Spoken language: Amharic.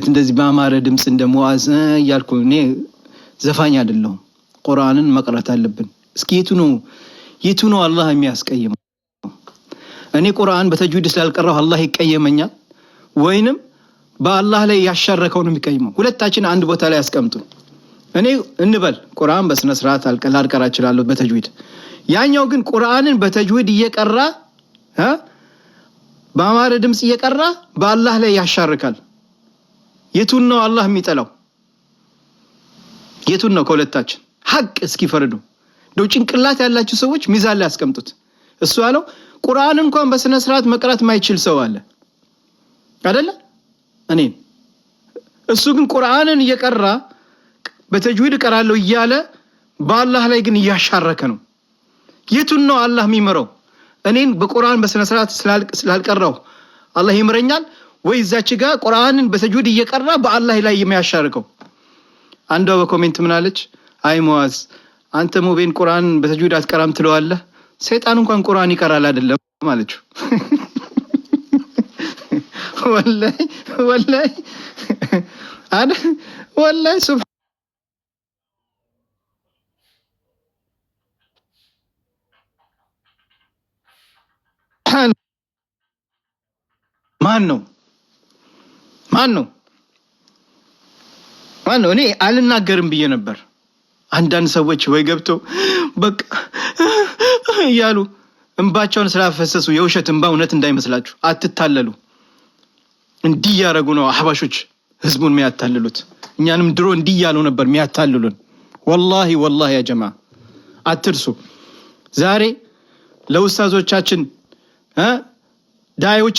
እንደዚህ በአማረ ድምፅ እንደ ሙዓዝ እያልኩ እኔ ዘፋኝ አይደለሁም። ቁርአንን መቅራት አለብን። እስኪ የቱ ነው አላህ የሚያስቀይመው? እኔ ቁርአን በተጅዊድ ስላልቀራሁ አላህ ይቀየመኛል ወይንም በአላህ ላይ ያሻረከው ነው የሚቀይመው? ሁለታችን አንድ ቦታ ላይ ያስቀምጡን። እኔ እንበል ቁርአን በስነ ስርዓት ላልቀራ እችላለሁ በተጅዊድ። ያኛው ግን ቁርአንን በተጅዊድ እየቀራ፣ በአማረ ድምፅ እየቀራ በአላህ ላይ ያሻርካል። የቱን ነው አላህ የሚጠላው? የቱን ነው ከሁለታችን? ሀቅ እስኪፈርዱ እንደው ጭንቅላት ያላችሁ ሰዎች ሚዛን ላይ ያስቀምጡት። እሱ ያለው ቁርአን እንኳን በስነ ስርዓት መቅራት ማይችል ሰው አለ አይደለ? እኔን እሱ ግን ቁርአንን እየቀራ፣ በተጅዊድ እቀራለሁ እያለ በአላህ ላይ ግን እያሻረከ ነው። የቱን ነው አላህ የሚምረው? እኔን በቁርአን በስነ ስርዓት ስላልቀራሁ አላህ ይምረኛል ወይ እዛች ጋር ቁርአንን በተጅዊድ እየቀራ በአላህ ላይ የሚያሻርከው? አንዷ በ comment ምን አለች? አይ ሙዓዝ፣ አንተ ሙቤን ቁርአን በተጅዊድ አትቀራም ትለዋለህ፣ ሰይጣን እንኳን ቁርአን ይቀራል አይደለም አለችው። ወላሂ ወላሂ ወላሂ። ሱብሓን ማን ነው? ማን ነው? ማን ነው? እኔ አልናገርም ብዬ ነበር። አንዳንድ ሰዎች ወይ ገብተው በቃ እያሉ እንባቸውን ስላፈሰሱ የውሸት እንባ እውነት እንዳይመስላችሁ፣ አትታለሉ። እንዲህ እያደረጉ ነው አህባሾች ህዝቡን የሚያታልሉት። እኛንም ድሮ እንዲህ እያሉ ነበር የሚያታልሉን። ወላሂ ወላሂ ያ ጀማ አትርሱ። ዛሬ ለኡስታዞቻችን ዳዮች